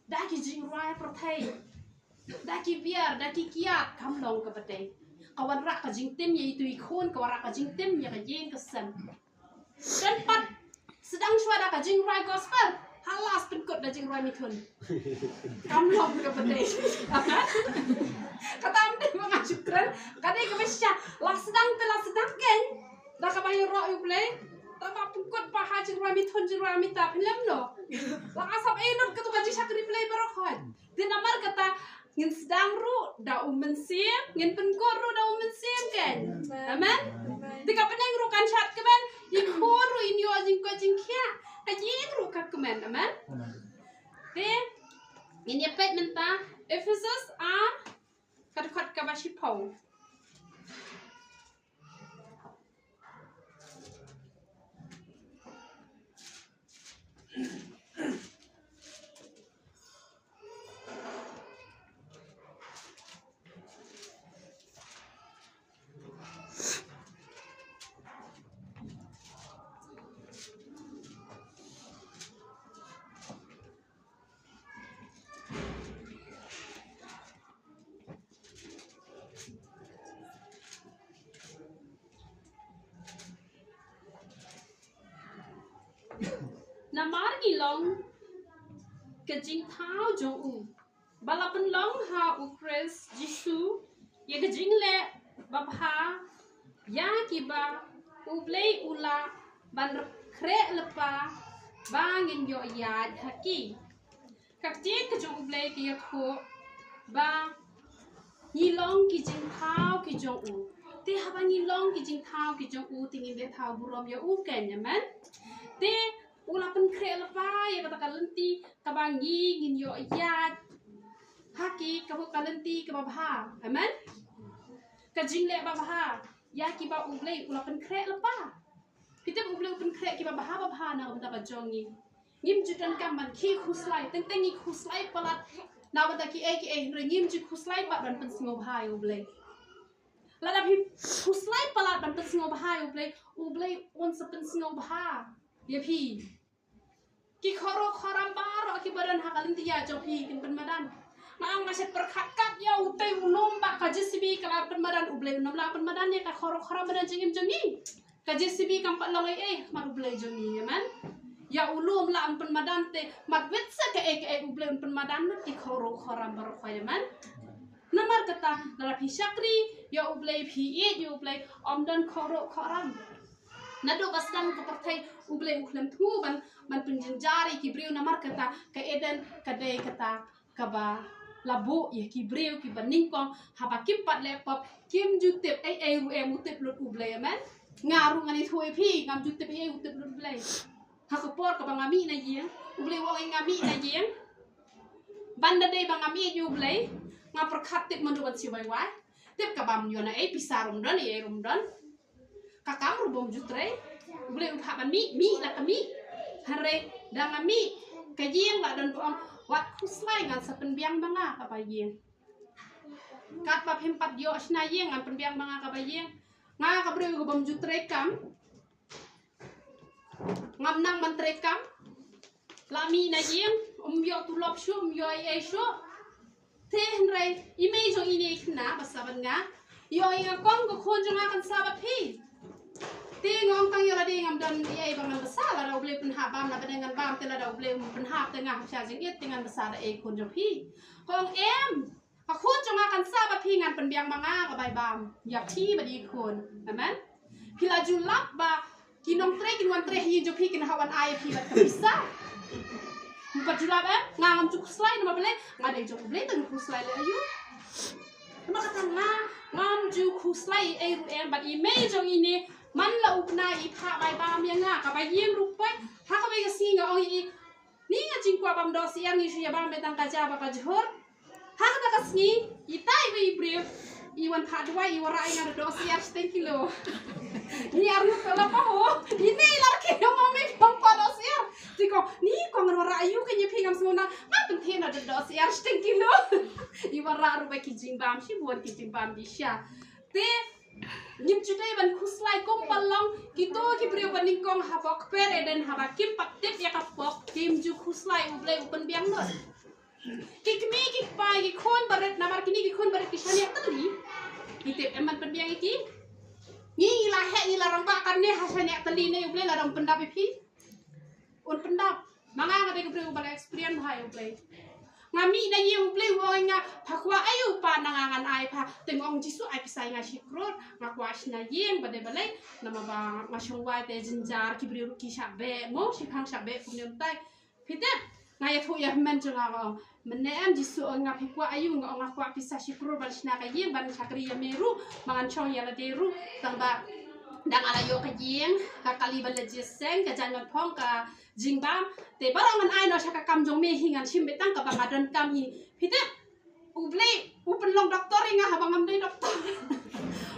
da ki jingrwai pyrthei, da ki biar, da ki kiad, kam long kaba dei. Ka wanrah ka jingtim ïa itu i khun, ka wanrah ka jingtim ïa ka ïing ka sem. Don pat sdang shuwa da ka jingrwai gospel, ha last pynkut da jingrwai mithun. Kam long kaba dei. Kata ym dei ba nga shu kren, ka dei kaba shisha. La sdang te la sdang kein da kaba ïaroh ïa U Blei. Tangba pynkut ba ha jingrwai mithun, jingrwai amitabh, phi lem noh. La asap ei not kato ka jingshakri Blei baroh khoit. Te namar kata ngin sdang ruh da U Mynsiem, ngin pynkut ruh da U Mynsiem kein. Amen. Te ka bneng ruh kan shad kmen, i khun ruh in ïoh jingkoit jingkhiah, ka ïing ruh ka kmen, amen. Te ngin ïa peit mynta Ephesus ar, ka dkhot kaba shiphew. Namar ngi long ka jingthaw jong u, ba la pynlong ha u Khrist Jisu ïa ka jingleh babha ïa kiba U Blei u la ban khreh lypa ba ngin ïoh ïaid ha ki. Ka ktien ka jong U Blei ka ïathuh ba ngi long ki jingthaw ki jong u. Te haba ngi long ki jingthaw ki jong u, te ngin leh thaw burom ïa u, keiñ, amen. Te u la pynkhreh lypa ïa kata ka lynti kaba ngi ngin ïoh ïaid ha ki, kaba ka lynti kaba bha, amen. Ka jingleh babha ïa kiba U Blei u la pynkhreh lypa. Phi tip, U Blei u pynkhreh kiba bha babha na ka bynta ka jong ngi. Ngim ju donkam ban khie khuslai, teng teng ngi khuslai palat na ka bynta kiei kiei, hynrei ngim ju khuslai pat ban pynsngewbha ïa U Blei. Lada phi khuslai palat ban pynsngewbha ïa U Blei, U Blei un sa pynsngewbha ïa phi. Ki khuruh khuram baroh kiba don ha ka lynti jong phi kin pynmadan. Nga ong nga shet pyrkhat kat ïa utei u lum ba ka J C B ka la pynmadan, U Blei un ym lah pynmadan ïa ka khuruh khuram ba don jingim jong ngi. Ka J C B kam pat long ei ei ha khmat U Blei jong ngi, amen. Ïa u lum lah un pynmadan, te mat wit sa kaei kaei U Blei un pynmadan lut ki khuruh khuram baroh, amen. Namar kata, lada phi shakri ïa U Blei, phi ïeit ïa U Blei, ym don khuruh khuram. Naduh ba sdang ka pyrthei U Blei u khlem thmu ban, ban pynjynjar ïa ki briew, namar kata ka Eden ka dei kata kaba la buh ïa ki briew kiba nyngkong, haba kim pat leh pop kim ju tip ei ei ruh em, u tip lut U Blei, amen. Nga ruh ngan ïathuh ïa phi, ngam ju tip ei ei, u tip lut U Blei. Ha ka por kaba nga mih na ïing, U Blei u ong ïa nga mih na ïing. Ban da dei ba ngam ïeit ïa U Blei, nga pyrkhat tip mynno ban siew wai wai. Tip ka bam ïoh na ei, pisa ruh ym don, ei ei ruh ym don. Ka kam ruh bym ju trei. U Blei u phah ban mih, mih la ka mih. Hynrei da nga mih, ka ïing la don ba ong, wat khuslai, ngan sa pynbiang ma nga kaba ïing. Katba phim pat ïoh shna ïing, ngan pynbiang ma nga kaba ïing. Nga ka briew ka bym ju trei kam. Ngam nang ban trei kam. La mih na ïing, ym ïoh tulop shuh, ym ïoh ei ei shuh. Te hynrei i mei jong ine i khynnah ba sah bad nga, i ong ïa nga, kong, ka khun jong nga kan sah bad phi. Te nga ong, tang ïa lade ngam don ei ei ba ngan bsa, lada U Blei pynhap bam, lada ngan bam, te lada U Blei um pynhap te nga hap shah jingit, te ngan bsa da ei, khun jong phi. Ka ong, em, ka khun jong nga kan sah bad phi, ngan pynbiang ma nga ka bai bam ïa phi bad i khun. Amen. Phi la ju lap ba ki nongtrei kin wan trei ha ïing jong phi, kin hap wan ai ïa phi bad ka pisa? Ngim pat ju lap, em? Nga ngam ju khuslai namar balei? Nga dei jong U Blei, tang khuslai leh aïu? Namar kata nga ngam ju khuslai ei ei ruh, em, bad i mei jong ine, man la u bnai i phah bai bam ïa nga, kaba ïeng ruh poi. Ha kawei ka sngi nga ong ïa i, ni nga jingkwah bam dohsyiar, ngi shu ïa bam beit tang ka ja bad ka jhur. Ha kata ka sngi, itai iwei i briew i wan phah duwai, i wanrah ïa nga da dohsyiar shiteng kilo. Ngi arngut ka la paho, ine i la rkhie ïa nga, mei, phi ong kwah dohsyiar. Te ko, ni ko, ngan wanrah aïu kein ïa phi, ngam sngewna, nga pynthie na da dohsyiar shiteng kilo. I wanrah ruh bad ki jingbam, shibun ki jingbam bisha. Te ngim ju dei ban khuslai kumba long kito ki briew ba nyngkong hapoh kper Eden, haba kim pat tip ïa ka pop, kim ju khuslai, U Blei u pynbiang lut. Ki kmie ki kpa, ki khun barit, namar kine ki khun barit ki shaniah tylli. Ngi tip em ban pynbiang ïa ki? Ngi, ngi la heh, ngi la rangbah katne ha shaniah tylli ne, U Blei lada um pyndap ïa phi, un pyndap. Ma nga, nga dei ka briew ba la experience bha ïa U Blei. Nga mih na ïing, U Blei u ong ïa nga, pha kwah aïu pat na nga ngan ai pha. Te nga ong, Jisu, ai pisa ïa nga shi klur, nga kwah shna ïing, ba dei balei? Namar ba nga shong wai te jynjar, ki briew ruh ki shah beh mo, shiphang shah beh kumne, mynta. Phi tip, nga ïathuh ïa hynmen jong nga, nga ong, mynne em Jisu ong ïa nga, phi kwah aïu? Nga ong, nga kwah pisa shi klur ban shna ka ïing, ban shakri ïa me ruh, ba ngan shong ïa lade ruh, tang ba Dang ala ïoh ka ïing, ka kali ban leit jingïaseng, ka jaiñ ban phong, ka jingbam. Te baroh ngan ai noh sha ka kam jong me hi, ngan shim beit tang kaba nga donkam hi. Phi tip, U Blei u pynlong doktor ïa nga haba ngam dei doktor.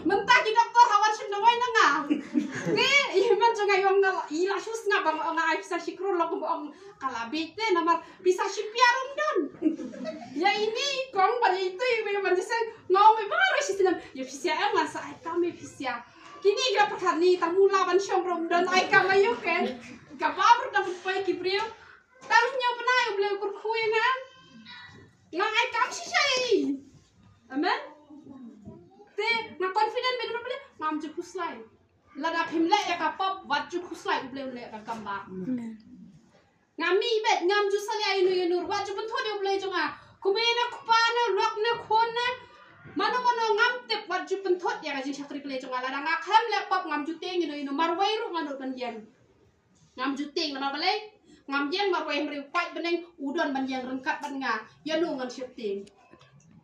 Mynta ki doktor ha wan shim dawai na nga. Te i man jong nga ïong nga i la shu sngap ba nga ong nga ai pisa shi klur, long kumba ong ka la bieit te namar pisa shi pia ruh ym don. Ïa ine i kong bad ïa itu i wei ban jingïaseng nga ong, "Ba re shi snem ïa pisa em, ngan sa ai kam ïa pisa." Kine ki la pyrkhat ni tang mula ban shong ruh ym don ai kam aïu ken. Ka bam ruh dang pynpoi ki briew. Tang hynñiew bnai U Blei u kyrkhu ïa nga. Nga ai kam shisha ïa i. Amen. Te nga confident bad U Blei, ngam ju khuslai. Lada phim leh ïa ka pop, wat ju khuslai, U Blei un leh ïa ka kam ba. Amen. Nga mih beit, ngam ju salia ïano ïano, wat ju pynthut ïa U Blei jong nga. Kmie ne kpa ne, lok ne khun ne, mano mano ngam tip, wat ju pynthut ïa ka jingshakri Blei jong nga. Lada nga khlem leh pop, ngam ju tieng ïano ïano, marwei ruh ngan nud ban ïeng. Ngam ju tieng namar balei? Ngam ïeng marwei, hynrei u paid bneng u don ban ïeng ryngkat bad nga. Ïano ngan sheptieng?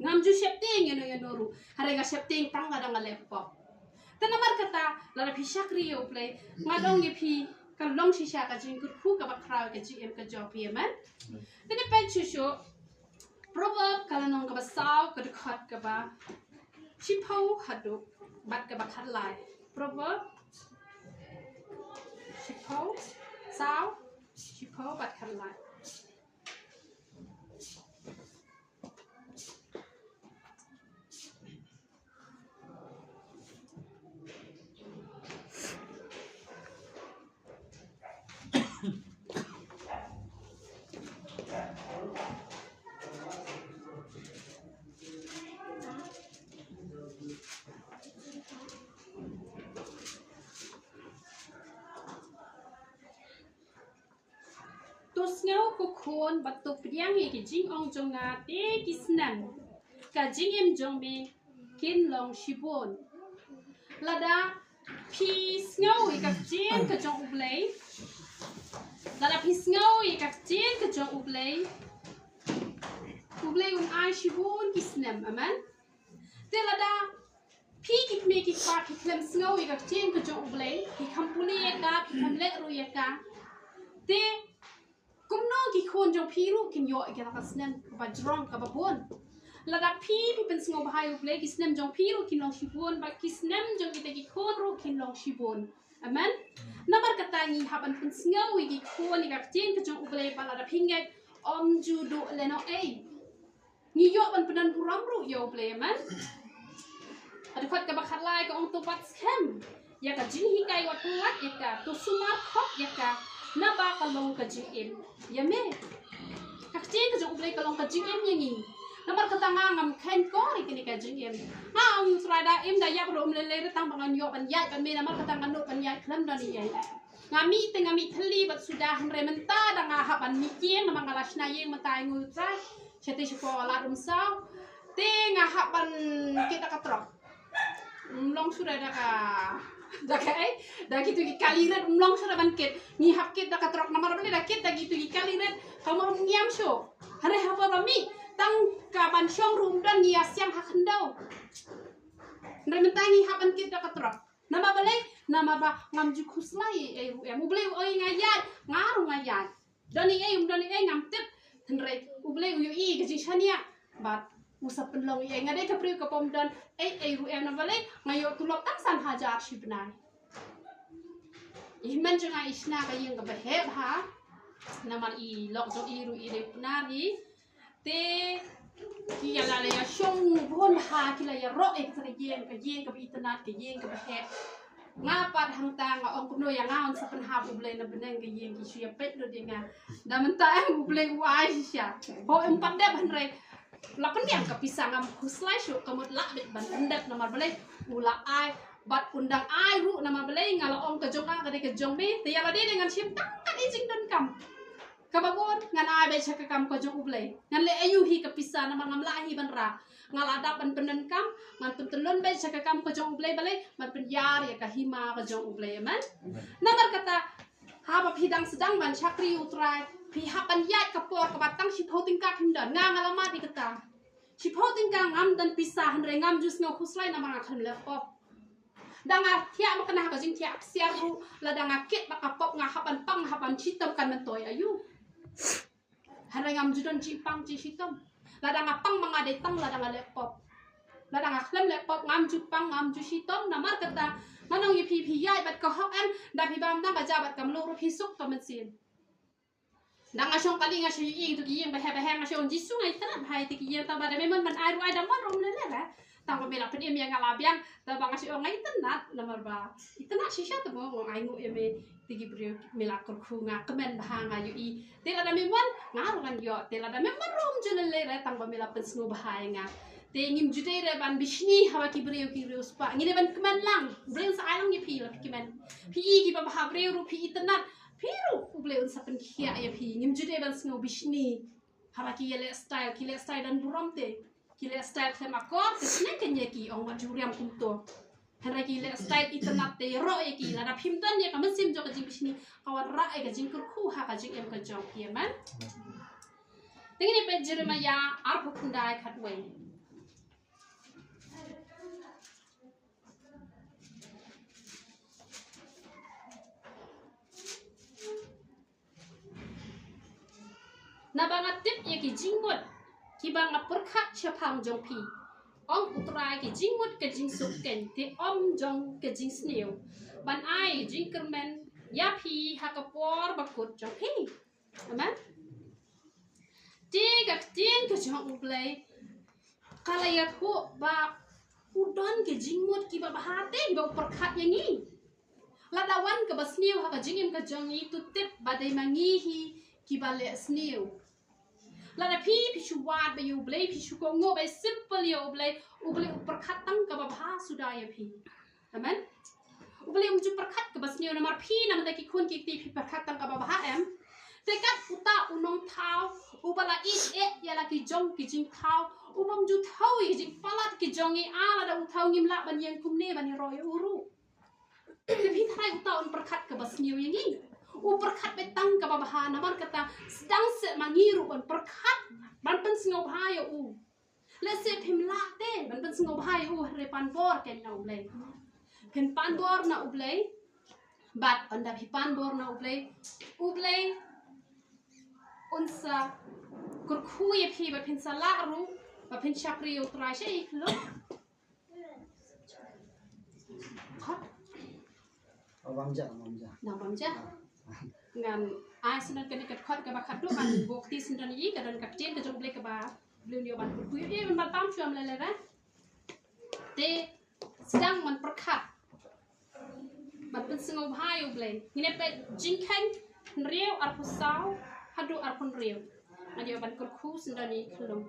Ngam ju sheptieng ïano ïano ruh. Hynrei nga sheptieng tang lada nga leh pop. Te namar kata, lada phi shakri ïa U Blei, nga ong ïa phi, ka long shisha ka jingkyrkhu kaba khraw ka jingim ka jong phi, amen. Te ne peit shuh shuh, Proverb ka lynnong kaba saw, ka dkhot kaba shiphew haduh bad kaba khatlai. Proverb shiphew, saw, shiphew bad khatlai. To sngew ko khun bad to pdiang ïa ki jingong jong nga, te ki snem ka jingim jong me kin long shibun. Lada phi sngew ïa ka ktien ka jong U Blei, lada phi sngew ïa ka ktien ka jong U Blei, U Blei un ai shibun ki snem. Amen. Te lada phi ki kmie ki kpa phi khlem sngew ïa ka ktien ka jong U Blei, phi kham pule ïa ka, phi kham leh ruh ïa ka, te kumno ki khun jong phi ruh kin ïoh ïa ka snem kaba jrong kaba bun? Lada phi phi pynsngewbha ïa U Blei, ki snem jong phi ruh kin long shibun, bad ki snem jong kita ki khun ruh kin long shibun. Amen. Namar kata ngi hap ban pynsngew ïa ki khun ïa ka ktien ka jong U Blei, bad lada phi ngeit, ym ju duh lehnohei. Ngi ïoh ban pyndon burom ruh ïa U Blei, amen. Ka dkhot kaba khatlai ka ong, to bat skhem ïa ka jinghikai, wat pyllait ïa ka, to sumar khop ïa ka, naba ka long ka jingim ïa me. Ka ktien ka jong U Blei ka long ka jingim ïa ngi. Namar kata nga ngam kheiñ kor ïa kane ka jingim. Nga ong, U Trai, da im da ïap ruh ym lei lei, tang ba ngan ïoh ban ïaid bad me, namar kata ngan nud ban ïaid khlem don ei ei. Nga mih te nga mih thylli bad suda, hynrei mynta da nga hap ban mih ïing namar nga la shna ïing mynta, ai nguh ïa U Trai. Sha te sha pdeng lad Umsaw te nga hap ban kit da ka trok. Ym long shuh da ka, da ka, eh, da kitu ki kali rit, ym long shuh da ban kit. Ngi hap kit da ka trok namar balei? Da kit da kitu ki kali rit ka mut ym ngiam shuh. Hynrei haba mih tang ka ban shong ruh ym don, ngi ïa siang ha khyndew. Hynrei mynta ngi hap ban kit da ka trok. Namar balei? Namar ba ngam ju khuslai ei ei ruh em. U Blei u ong nga ïaid, nga ruh nga ïaid. Don ei ei, ym don ei ei, ngam tip. Hynrei U Blei u ïohi ka jingshaniah bad u sa pynlong ei ei. Nga dei ka briew kaba ym don ei ei ruh em, namar balei? Nga ïoh tulop tang san hajar shi bnai. I hynmen jong nga i shna ka ïing kaba heh bha. Namar i lok jong i ruh i dei Pnar hi. Te ki ïa la, la ïa shong bun bha, ki la ïaroh ïa ka ïing, ka ïing kaba itynnad, ka ïing kaba heh. Nga pat hangta nga ong kumno ïa nga un sa pynhap, U Blei na bneng, ka ïing ki shu ïa peit lut ïa nga. Da mynta em U Blei u ai shisha. Ho em pat dep, hynrei la pynïap ka pisa, ngam khuslai shuh, ka mut lah beit ban pyndep. Namar balei? U la ai bad un dang ai ruh. Namar balei? Nga la ong ka jong nga ka dei ka jong me. Te ïa lade de ngan shim tang kat i jingdonkam. Kaba bun ngan ai beit sha ka kam ka jong U Blei. Ngan leh aïu hi ka pisa, namar ngam lah hi ban rah. Nga la dap ban pyndonkam, ngan pyntyllun beit sha ka kam ka jong U Blei, balei? Ban pynïar ïa ka hima ka jong U Blei. Amen. Namar kata, haba phi dang sdang ban shakri U Trai, phi hap ban ïaid ka por kaba tang shiphew tyngka phim don. Nga nga la mad ïa kata. Shiphew tyngka ngam don pisa, hynrei ngam ju sngew khuslai namar nga khlem leh pop. Da nga thiah ma kane ha ka jingthiah ksiar ruh, lada nga kit bad ka pop nga hap ban pang, hap ban shitom, kan myntoi aïu? Hynrei ngam ju don jingpang jingshitom. Lada nga pang ma nga dei tang lada nga leh pop. Lada nga khlem leh pop ngam ju pang, ngam ju shitom, namar kata, nga ong ïa phi, phi ïaid bad ka hok, em, da phi bam tang ka ja bad ka mluh ruh phi suk to mynsiem. Da nga shong kali nga shu ïohi ïa tu ki ïing ba heh ba heh, nga shu ong Jisu, nga itynnad bha ïa tu ki ïing, tang ba da me mon ban ai ruh ai, da mon ruh ym lei lei re. Tang ba me la pynim ïa nga la biang, tang ba nga shu ong nga itynnad, namar ba itynnad shisha, tang ba nga ong ainguh ïa me, tu ki briew me la kyrkhu, nga kmen bha, nga ïohi. Te lada me mon nga ruh ngan ïoh, te lada me mon ruh ym ju lei lei re, tang ba me la pynsngewbha ïa nga. Te ngim ju dei re ban bishni haba ki briew ki riewspah, ngi dei ban kmen lang. U Blei un sa ai lang ïa phi lada phi kmen. Phi i kiba bha briew ruh phi itynnad, phi ruh U Blei un sa pynkhiah ïa phi. Ngim ju dei ban sngew bishni haba ki ïaleh style, ki leh style don burom te, ki leh style khlem akor, te sngewbha ïa ki, ong wat ju riam kumto. Hynrei ki leh style itynnad te ïaroh ïa ki. Lada phim don ïa ka mynsiem jong ka jingbishni, ka wanrah ïa ka jingkyrkhu ha ka jingim ka jong phi, amen. Te ngin ïa peit Jeremaïah arphew khyndai khatwei. Naba nga tip ïa ki jingmut kiba nga pyrkhat shaphang jong phi, ong U Trai, ki jingmut ka jingsuk keiñ, te ym jong ka jingsniew, ban ai jingkyrmen ïa phi ha ka por bakut jong phi. Amen. Te ka ktien ka jong U Blei ka la ïathuh ba u don ki jingmut kiba bha te kiba u pyrkhat ïa ngi. Lada wan kaba sniew ha ka jingim ka jong ngi, to tip ba dei ma ngi hi kiba leh sniew. Lada phi, phi shu wad bha ïa U Blei, phi shu kohnguh bha, simple ïa U Blei, U Blei u pyrkhat tang kaba bha suda ïa phi. Amen. U Blei um ju pyrkhat kaba sniew namar phi, namar ki khun ki kti, phi pyrkhat tang kaba bha, em. Te kat uta u nongthaw uba la ïeit ïa la ki jong ki jingthaw, u bym ju thaw ïa ki jingpalat ki jong ngi, ah, lada u thaw ngim lah ban ïeng kumne ban ïaroh ïa u ruh. Te phi tharai uta un pyrkhat kaba sniew ïa ngi? U pyrkhat bha tang kaba bha, namar kata sdang seh ma ngi ruh ban pyrkhat ban pynsngewbha ïa u. Lehse phim lah te ban pynsngewbha ïa u, hynrei pan bor keiñ na U Blei. Phin pan bor na U Blei. Bad ynda phi pan bor na U Blei, U Blei un sa kyrkhu ïa phi ba phin sa lah ruh ba phin shakri ïa U Trai. Sha i khlok. Khot. Oh, bam ja, bam ja. Na bam ja. Ngan ai sngewbha kane ka khot kaba khatduh, ngan buh kti sngewbha ïa ka don ka ktien ka jong U Blei kaba U Blei un ïoh ban kyrkhu ïa u, ban bam shuwa ym lei lei re. Te sdang ban pyrkhat ban pynsngewbha ïa U Blei. Ngin ïa peit Jingkheiñ hynriew arphew saw haduh arphew hynriew. Ngan ïoh ban kyrkhu sngewbha ïa ka long.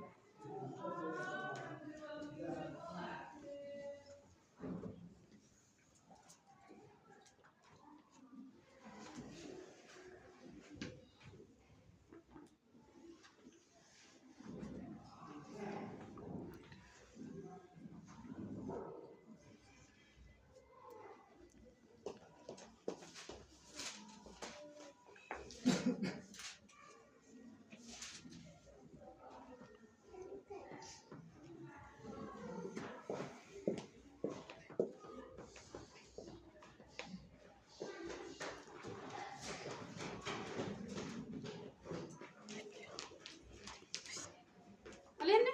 Alin ne?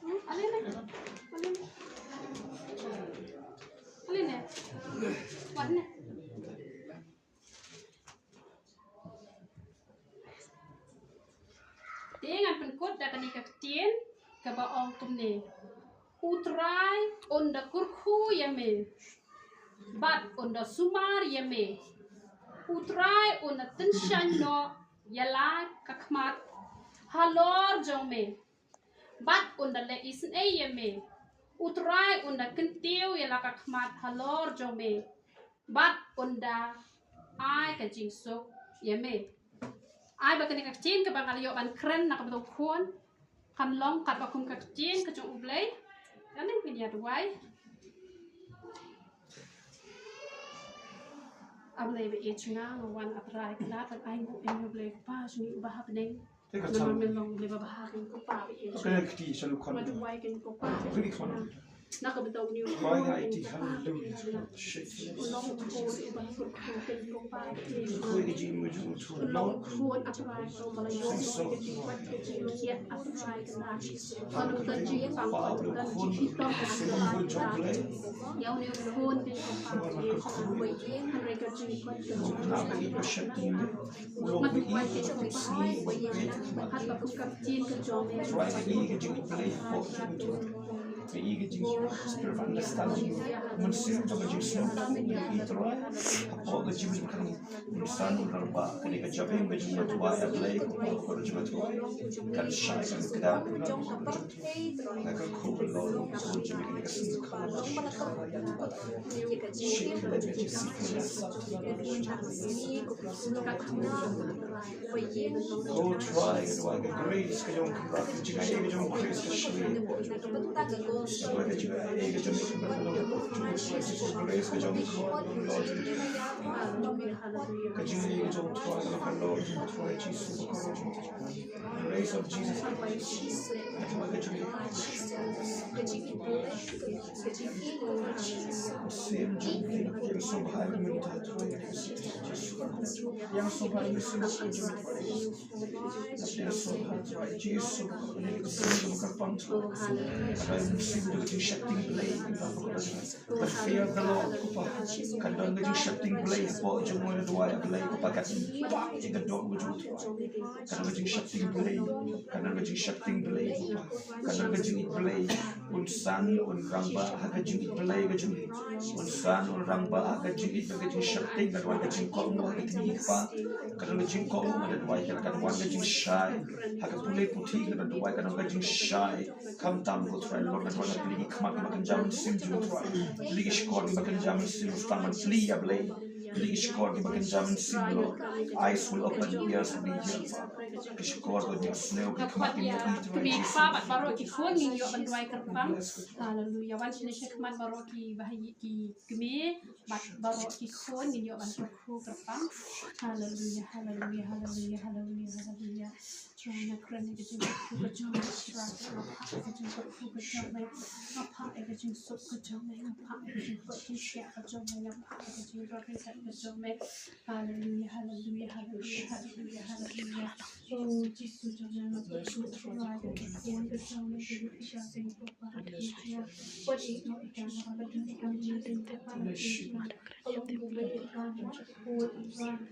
Hmm, alin ne? Alin ne? Alin ne? Wat ne? Te ngan pynkut da kane ka ktien kaba ong kumne. U Trai un da kyrkhu ïa me bad un da sumar ïa me. U Trai un da tyngshaiñ noh ïa la ka khmat halor jong me bad un da leh isynei ïa me. U Trai un da kyntiew ïa la ka khmat halor jong me bad un da ai ka jingsuk ïa me. Ai ba kane ka ktien kaba nga la ïoh ban kren na ka bynta u khun kan long katba kum ka ktien ka jong U Blei. Kane ngin ïa duwai. A Blei ba ïeit jong nga, nga wan, A Trai, kane ban ai nguh ïa me, U Blei Kpa jong ngi uba ha bneng. Namar me long U Blei ba bha, kane ko Kpa ba ïeit jong nga. Nga duwai, kane ko Kpa ba ïeit jong nga. Na ka bynta une u khun, Trai ha iti, haleluya. U long u khun uba kyrkhu, kyrkhu ba u long u khun, A Trai, uba la ïoh ka jingkoit ka jingkhiah, A Trai, kane ka jingpang, kane ka jinghitom, kane ka jinghitom. Ïa une u khun, kyrkhu ba u long, hynrei ka jingkoit ka jingkhiah. Nga duwai ïa u Trai, ha ka pyrthei ka jong me. Trai, ka i ka jingïeit Blei hapoh jong u. Ka i ka jingïeit, spirit of understanding. Mynsiem jong ka jingsngew, ka i Trai hapoh ka jingïeit. Ka nong un san un rangbah, kane ka jingïeit ka jong u Trai, A Blei, ka por ka jong u Trai. Kan shai, kan kdang, kan kdang. Nga kyrkhu ka long ka jong me, kane ka sien ka long. Ko Trai, ka duwai ka grace ka jong u Kynrad, ka jingaiei ka jong u Khrist ka shim. Ka duwai ka jingaiei ka jong u Kynrad, ka jong u Khrist ka jong u Lord. Ka jingaiei ka jong u Trai, ka long ka Lord, ka Trai Jisu, ka Lord. Grace of Jesus Christ. Ka duwai ka jingaiei. Same jong u Kynrad, ka song hai ka mynta Trai. Yang song hai ka song jong u Kynrad. Ka song hai Trai Jisu, ka song jong u Kynrad. Ka song jong u Kynrad. The fear of the Lord, Kpa. Kan don ka jingsheptieng Blei hapoh jong u, nga duwai ïa Blei, Kpa, kan pang ïa ka dohnud jong u. Kan don ka jingsheptieng Blei, kan don ka jingsheptieng Blei, Kpa. Kan don ka jingïeit Blei, un san un rangbah ha ka jingïeit Blei ka jong u. Un san un rangbah ha ka jingïeit, ka jingsheptieng, kan don ka jingkohnguh ha ka kmie, Kpa. Kan don ka jingkohnguh, nga duwai, kan don ka jingshai ha ka pule puthi, nga duwai, kan don ka jingshai. Khamtam ko Trai Lord, nga duwai ïa ki khmat kiba kynja mynsiem jong u Trai. Ki shkor kiba kynja mynsiem, u sdang ban plie ïa Blei. Ki shkor kiba kynja mynsiem Lord. Eyes will open, ears will be hear. Ki shkor kiba kynja sniew, ki khmat kiba kynja Trai. Kmie kpa bad baroh ki khun ngin ïoh ban duwai kyrpang. Haleluya. Wan shane sha khmat baroh kiba ha ïing, ki kmie bad baroh ki khun ngin ïoh ban kyrkhu kyrpang. Haleluya, haleluya, haleluya, haleluya, haleluya. Trai, nga kren ïa ka jingkyrkhu ka jong me, Trai, nga phah ïa ka jingkyrkhu ka jong me, nga phah ïa ka jingsuk ka jong me, nga phah ïa ka jingpynshai ka jong me, nga phah ïa ka jingroi ka jong me. Haleluya, haleluya, haleluya, haleluya, haleluya. Oh Jisu jong nga, nga kyrkhu Trai ïa ka jingkyrkhu ka jong me, ka jingkyrkhu ka jong me.